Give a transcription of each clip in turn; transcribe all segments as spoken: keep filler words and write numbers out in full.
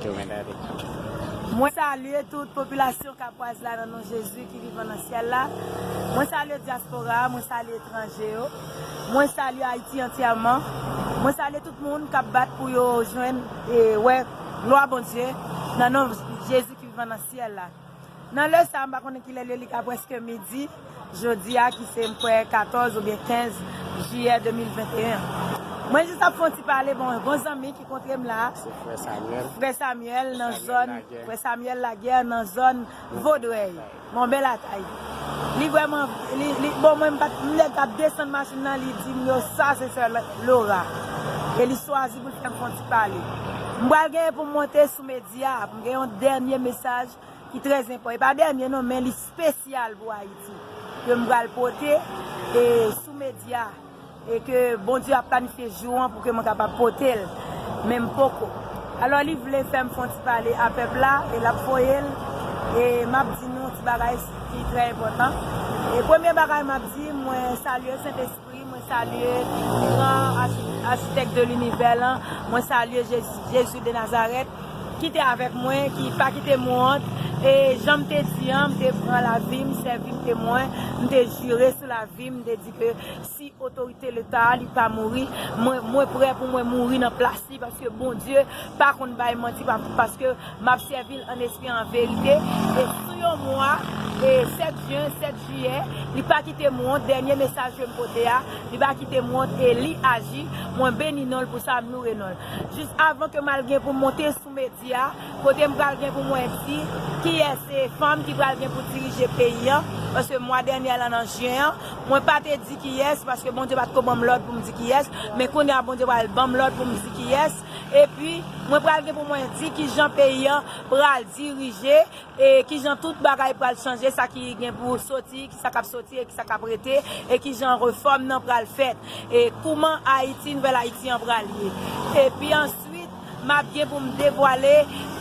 Mwen salye tout popilasyon Kapwaz la nan non Jezi ki vivan nan syèl la. Mwen salye dyaspora a, mwen salye etranje yo. Mwen salye Ayiti antyèman. Mwen salye tout moun k ap bat pou yo jwenn e wè glwa Bondye nan non Jezi ki vivan nan syèl la. Nan lè sa a, m pa konnen kilè l ye, li ka prèske midi, jodi a ki se, m kwè, katòz oubyen kenz jiyè de mil venteyen. Mwen jis ap fè yon ti pale, bon, gon zanmi ki kontre m la. Se frè Samuel. Frè Samuel nan zòn, frè Samuel Laguerre nan zòn Vodrèy, Mòbèl Atay. Li vrèman, li, li, bon, mwen m pa t, m nèk ap desann machin nan, li di m yo sa se sè Laura. E li chwazi pou l fè m fè yon ti pale. M pral genyen pou m monte sou medya, pou m gen yon dènye mesaj ki trè enpòtan. E pa dènye non, men li espesyal pou Ayiti. Ke m pral pote e sou medya. E ke Bondye ap planifye jou an pou ke mwen kapab pote l. Men m poko. Alò, li vle fè m fè yon ti pale a pèp la, e l ap voye l. E m ap di nou ti bagay ki trè enpòtan. E premye bagay m ap di, mwen salye Sentespri, mwen salye gran achi-, achitèk de linivè lan, mwen salye Jezi, Jezi de Nazarèt, ki te avèk mwen, ki pa kite m wont. E jan m te di an, m te pran lavi m, sèvi m temwen, m te jire sou lavi m, m te di ke si otorite Leta a, li pa mouri, mwen, mwen prè pou mwen mouri nan plas li, paske Bondye pa konn bay manti, pa-, paske m ap sèvi l an espri, an verite. E sou yon mwa, e sèt jen, sèt jiyè, li pa kite m wont, dènye mesaj ke m pote a, li pa kite m wont, e li aji, mwen beni non l pou sa, m loure non l. Jis avan ke m al gen pou m monte sou medya, kote m pral gen pou mwen di kiyès se fanm ki pral gen pou dirije peyi an, paske mwa dènye a lan nan jen an, mwen pa te di kiyès, paske Bondye pa t ko ban m lòd pou m di kiyès, men kounye a Bondye pral ban m lòd pou m di kiyès, epi mwen pral gen pou mwen di kijan peyi an pral dirije, e kijan tout bagay pral chanje, sa ki gen pou soti, ki sa k ap soti e ki sa k ap rete, e kijan refòm nan pral fèt, e kouman Ayiti, nouvèl Ayiti an pral ye. Epi answit, m ap gen pou m devwale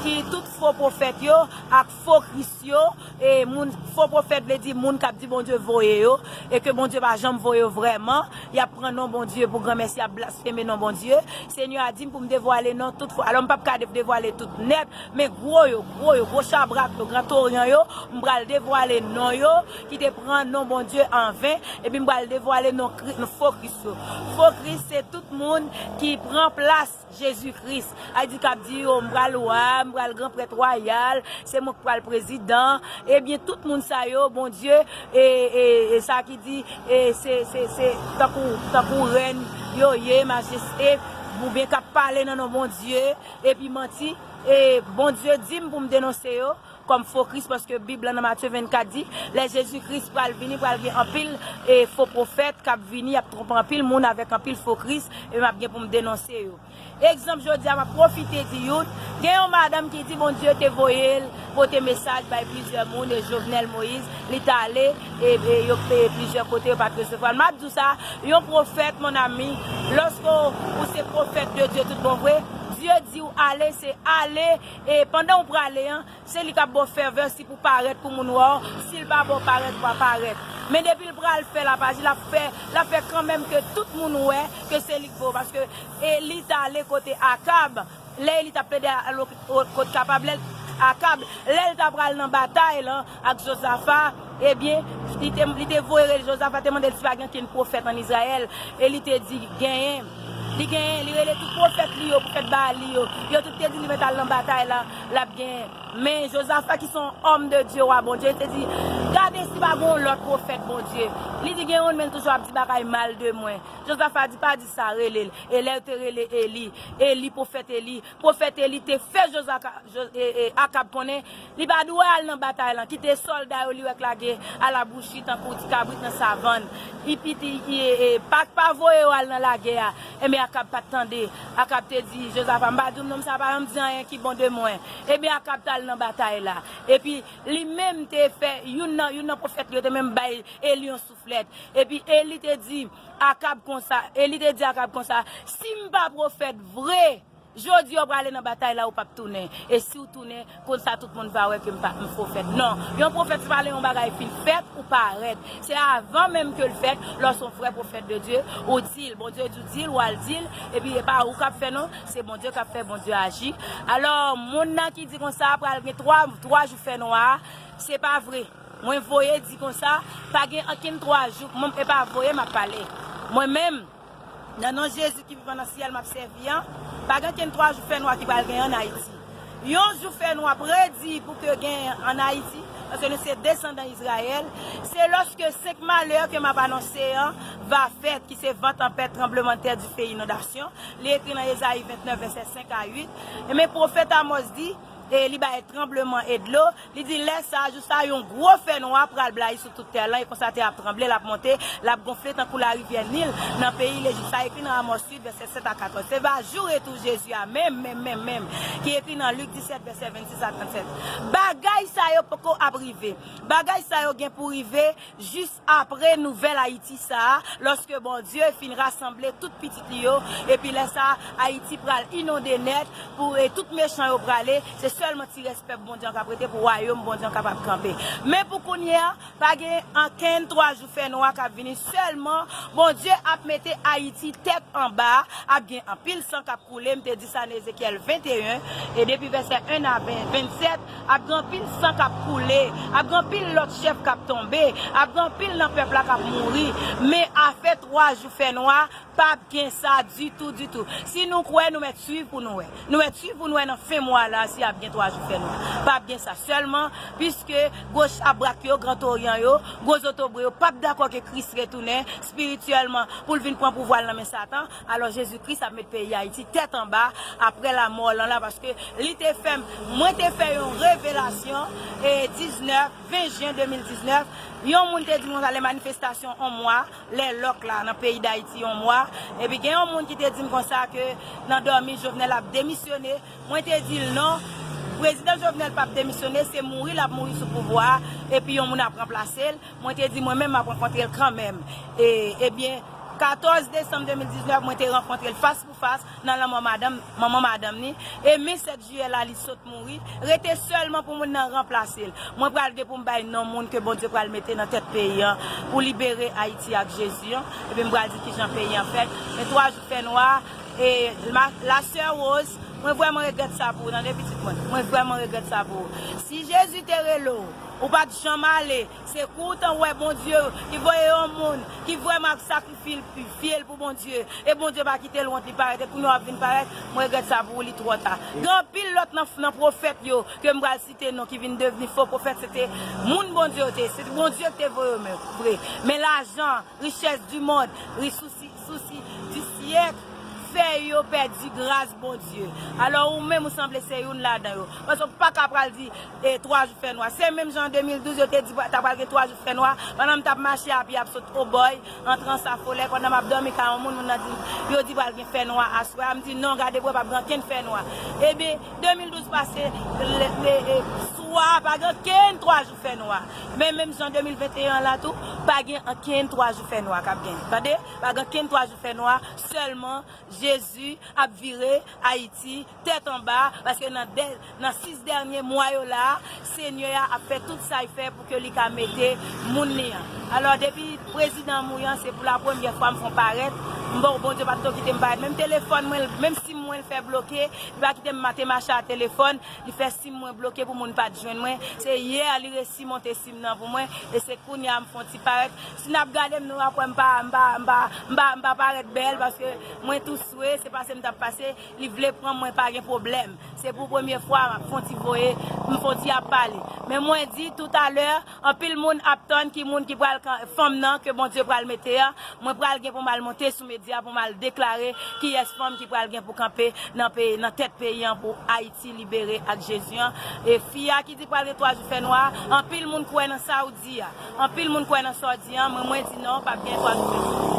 ki tout fo pwofèt yo ak fo Kris yo, e moun, fo pwofèt vle di moun k ap di Bondye voye yo, e ke Bondye pa janm voye yo vrèman, y ap pran non Bondye pou granmèsi, y ap blasfeme non Bondye. Senyè a di m pou m devwale non tout fo. Alò, m p ap ka de-, devwale tout nèt, men gwo yo, gwo yo, gwo chabrak yo, gran toryan yo, m pral devwale non yo, ki te pran non Bondye anven, epi m pral devwale non Kri-, non fo Kris yo. Fo Kris se tout moun ki pran plas Jezi Kris. A di k ap di yo, m pral wa, m pral gran prèt wayal, se mwen k pral prezidan. Ebyen, tout moun sa yo, Bondye, e, e, e sa ki di, e se, se, se tankou, tankou rèn yo ye, majeste, oubyen k ap pale nan non Bondye, epi manti, e Bondye di m pou m denonse yo kòm fo Kris, paske Bib lan nan Matye vennkat di, lè Jezi Kris pral vini, pral gen anpil, e, fo pwofèt k ap vini, y ap twonpe anpil moun avèk anpil fo Kris, e m ap gen pou m denonse yo. Egzanp, jodi a, m ap pwofite di youn, gen yon madanm ki di Bondye te voye l pote mesaj bay plizyè moun, e Jovenel Moïse, li t ale, e, e yo, e plizyè kote, yo pa t resevwa l. M ap di w sa, yon pwofèt, mon ami, lòske w, ou se pwofèt de Dye tout bon vre, Dye di w ale, se ale, e pandan w prale an, se li k ap ba w fèvè si pou parèt pou moun wè w, si l pa ba w parèt, w pa parèt. Men depi l pral fè l ap aji, l ap fè, l ap fè kanmenm ke tout moun wè ke se li k vo, paske Eli t ale kote Akab, lè Eli t ap plede al o-, o-, kot kapab, lè l, Akab, lè l ta pral nan batay lan ak Jozafa, ebyen, li te, li te voye rele Jozafa, te mande l si pa gen okenn pwofèt ann Izrayèl, e li te di, genyen. Li genyen, li rele tout pwofèt li yo, pwofèt Baal li yo. Yo tout te di li mèt al nan batay la, l ap genyen. Men Jozafa ki se yon òm de Dye, wa Bondye, li te di, gade si pa gen yon lòt pwofèt Bondye. Li di gen youn, men l toujou ap di bagay mal de mwen. Jozafa di, pa di sa, rele l. E lè yo te rele Eli, Eli, pwofèt Eli, pwofèt Eli te fè Jozaka-, Jo-, e, e, Akab konnen li pa dwe al nan batay lan, kite sòlda yo li wè k lage alabouchi tankou ti kabrit nan savann. Li piti, e, e, pa, pa voye yo al nan lagè a. Enben, Akab pa t tande. Akab te di Jozafa, m pa di w non, sa pa janm di anyen ki bon de mwen. Ebyen, Akab t al nan batay la. Epi, li menm te fè, youn nan, youn nan pwofèt li yo te menm bay Eli yon souflèt. Epi, Eli te di Akab konsa, Eli te di Akab konsa, si m pa pwofèt vre, Jodi a w prale nan batay la, ou p ap tounen. E si w tounen, konsa tout moun va wè ke m pa m pwofèt. Non, yon pwofèt se pa lè yon bagay fin fèt ou parèt. Se avan menm ke l fèt, lè w se yon vrè pwofèt de Dye, ou di l, Bondye di w di l, w al di l, epi e pa ou k ap fè non, se Bondye k ap fè, Bondye aji. Alò, moun nan ki di konsa pral gen twa, twa jou fè nwa, se pa vre. Mwen voye di konsa, pa gen ankenn twa jou, mwen e pa voye m ap pale. Mwen menm, nan non Jezi ki vivan nan syèl m ap sèvi an, pa gen kenn twa jou fè nwa ki pral gen ann Ayiti. Yon jou fè nwa predi pou ke gen ann Ayiti, paske nou se desandan Izrayèl, se lòske senk malè ke m ap anonse an va fèt, ki se van tanpèt, tranblemanntè, dife, inondasyon. Li ekri nan Ezayi vennèf, vèsè senk a uit. E men pwofèt Amòz di, e li bay tranbleman e dlo, li di, lè sa a, jou sa a, yon gwo fè nwa pral blayi sou tout tè lan, e konsa tè a ap tranble, l ap monte, l ap gonfle tankou larivyè Nil nan peyi Lejip. Sa ekri nan Amòz uit, vèsè sèt a katòz. Se va jou retou Jezi a, menm, menm, menm, menm, ki ekri nan Lik disèt, vèsè vennsis a trannsèt. Bagay sa yo poko ap rive. Bagay sa yo gen pou rive jis apre nouvèl Ayiti sa a, lòske Bondye fin rasanble tout pitit li yo, epi lè sa a, Ayiti pral inonde nèt, pou, e tout mechan yo prale, se sèlman ti rès pèp Bondye an k ap rete pou wayòm Bondye an kapab kanpe. Men pou kounye a, pa gen ankenn twa jou fè nwa k ap vini, sèlman Bondye ap mete Ayiti tèt anba, ap gen anpil san k ap koule, m te di sa nan Ezekyèl venteyen, e depi vèsè en a ven, vennsèt, ap gen anpil san k ap koule, ap gen anpil lòt chèf k ap tonbe, ap gen anpil nan pèp la k ap mouri, men afè twa jou fè nwa, p ap gen sa ditou, ditou. Si nou kwè, nou mèt swiv pou nou wè. Nou mèt swiv pou nou wè nan fen mwa la si ap gen twa jou fè nwa. P ap gen sa sèlman, piske gwo chabrak yo, Gran Toryan yo, gwo zotobre yo p ap dakò ke Kris retounen espirityèlman pou l vin pran pouvwa l nan men Satan. Alò, Jezi Kris ap met peyi Ayiti tèt anba apre lanmò lan la, paske li te fè m, mwen te fè yon revelasyon, e diznèf, ven jen de mil diznèf, yon moun te di m konsa lè manifestasyon yon mwa, lè lòk la nan peyi Dayiti yon mwa, epi gen yon moun ki te di m konsa ke nan dòmi Jovenel ap demisyone, mwen te di l non, prezidan Jovenel p ap demisyone, se mouri l ap mouri sou pouvwa a, epi yon moun ap ranplase l, mwen te di mwen menm m ap rankontre l kanmenm. E, ebyen, katòz desanm de mil diznèf, mwen te rankontre l fas pou fas nan lanmò madanm, manman madanm ni. E men sèt jiyè la, li sot mouri. Rete sèlman pou moun nan ranplase l. Mwen pral gen pou m bay non moun ke Bondye pral mete nan tèt peyi an pou libere Ayiti ak Jezi an. Epi m pral di kijan peyi an fèt. Men twa jou fè nwa, e ma, la sè Rose, mwen vrèman regrèt sa pou ou, tande pitit mwen. Mwen vrèman regrèt sa pou ou. Si Jezi te rele w, ou pa t janm ale, se kou w t an wè Bondye ki voye yon moun ki vrèman ap sakrifye l, fye l pou Bondye. E Bondye pa kite l wont, li parèt. E kounye a w ap vin parèt, mwen regrèt sa pou ou, li twò ta. Gen anpil lòt nan, nan pwofèt yo ke m pral site non ki vin devni fo pwofèt, se te moun Bondye yo te ye. Se te Bondye ki te voye yo, men vre. Men lajan, richès di mond, ri sousi, sousi di syèk, fè yo pèdi gras Bondye. Alò, ou menm, ou sanble se youn ladan yo. Paske w pa ka pral di, e, twa jou fè nwa. Se menm jan an de mil douz, yo te di ta pral gen twa jou fè nwa. Pandan m t ap mache a pye, ap sot Obòy, antre Ansa Folè, pandan m ap dòmi kay yon moun, moun nan di, yo di pral gen fè nwa aswè a. M di, non, gade bò, p ap gen ankenn fè nwa. Ebyen, de mil douz pase, le, le, e, swa, pa gen ankenn twa jou fè nwa. Men menm jan de mil venteyen an la tou, pa gen ankenn twa jou fè nwa k ap gen. Tande? Pa gen ankenn twa jou fè nwa, sèlman Jezi ap vire Ayiti tèt anba, paske nan dè, nan sis dènye mwa yo la a, Senyè a ap fè tout sa l fè pou ke li ka mete moun li an. Alò, depi prezidan an mouri an, se pou la premyè fwa m fè yon parèt. M bon, Bondye pa t ko kite m parèt. Menm telefòn mwen, menm sim mwen l fè bloke, li pa kite m ma-, te mache a telefòn, li fè sim mwen bloke pou moun pa t jwenn mwen. Se yè li resi monte sim nan pou mwen, e se kounye a m fè yon ti parèt. Si n ap gade m, nou ap wè m pa, m pa, m pa, m pa, m pa parèt bèl, paske mwen tou swe, se pase m t ap pase, li vle pran mwen, pa gen pwoblèm. Se pou premye fwa m ap fè yon ti voye, m fè yon ti ap pale. Men mwen di toutalè, anpil moun ap tann ki moun ki pral kan-, fanm nan ke Bondye pral mete a. Mwen pral gen pou m al monte sou medya pou m al deklare kiyès fanm ki pral gen pou kanpe nan peyi, nan tèt peyi an pou Ayiti libere ak Jezi an. E fi a ki di pral gen twa jou fè nwa, anpil moun kwè nan sa w di a. Anpil moun kwè nan sa w di a, men mwen di non, p ap gen twa jou fè nwa.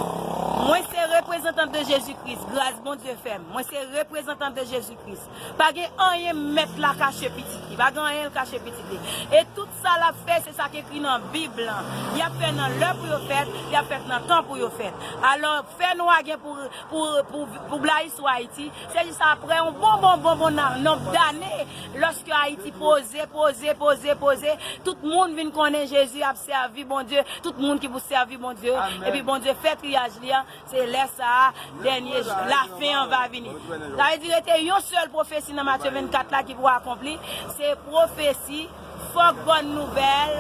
Mwen se reprezantant de Jezi Kris, gras Bondye fè m. Mwen se reprezantant de Jezi Kris. Pa gen anyen mèt la kache pitit li. Pa gen anyen l kache pitit li. E tout sa l ap fè, se sa k ekri nan Bib lan. Y ap fè nan lè pou yo fèt, y ap fèt nan tan pou yo fèt. Alò, fè nwa gen pou, pou, pou, pou blayi sou Ayiti. Se jis apre yon bon, bon, bon, bon nan- nonb dane, lòske Ayiti poze, poze, poze, poze, tout moun vin konnen Jezi ap sèvi Bondye, tout moun ki pou sèvi Bondye, epi Bondye fè triyaj li an, se lè sa a, dènye jou, lafen an va vini. Sa vle di, rete yon sèl pwofesi nan Matye vennkat la ki pou akonpli, se pwofesi, fòk bòn nouvèl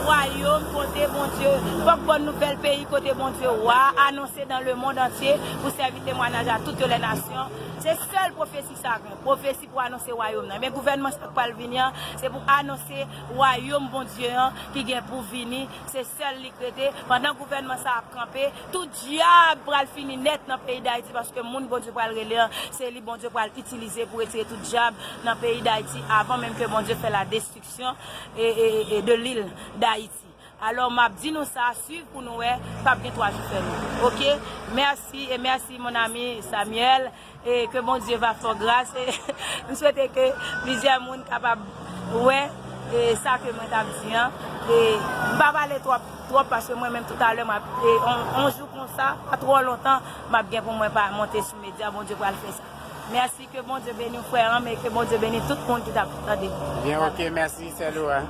wayòm kote Bondye, fòk bòn nouvèl peyi kote Bondye wa anonse dans le monde entier pou sèvi temwayaj a toutes les nations. Se sèl pwofesi sa gen, pwofesi pou anonse wayòm nan. Men gouvènman sa k pral vini an, se pou anonse wayòm Bondye an ki gen pou vini, se sèl li k rete. Pandan gouvènman sa ap kanpe, tout dyab pral fini nèt nan peyi Dayiti, paske moun Bondye pral rele an, se li Bondye pral itilize pou retire tout dyab nan peyi Dayiti avan menm ke Bondye fè la destriksyon e, e, e de lil Dayiti. Alò, m ap di nou sa, swiv pou nou wè, p ap gen twa jou fè nou. Oke? Mèsi e mèsi, mon ami Samuel. E ke Bondye va fè w gras. E m swete ke plizyè moun kapab wè e sa ke mwen t ap di an. E m pa pale twòp, twòp paske mwen menm toutalè, m ap, e on, on jou konsa, pa twò lontan, m ap gen pou mwen pa monte sou medya. Bondye pral fè sa. Mèsi, ke Bondye beni w, frè an, e ke Bondye beni tout moun ki t ap tande. Byen, oke, mèsi, sè Laura.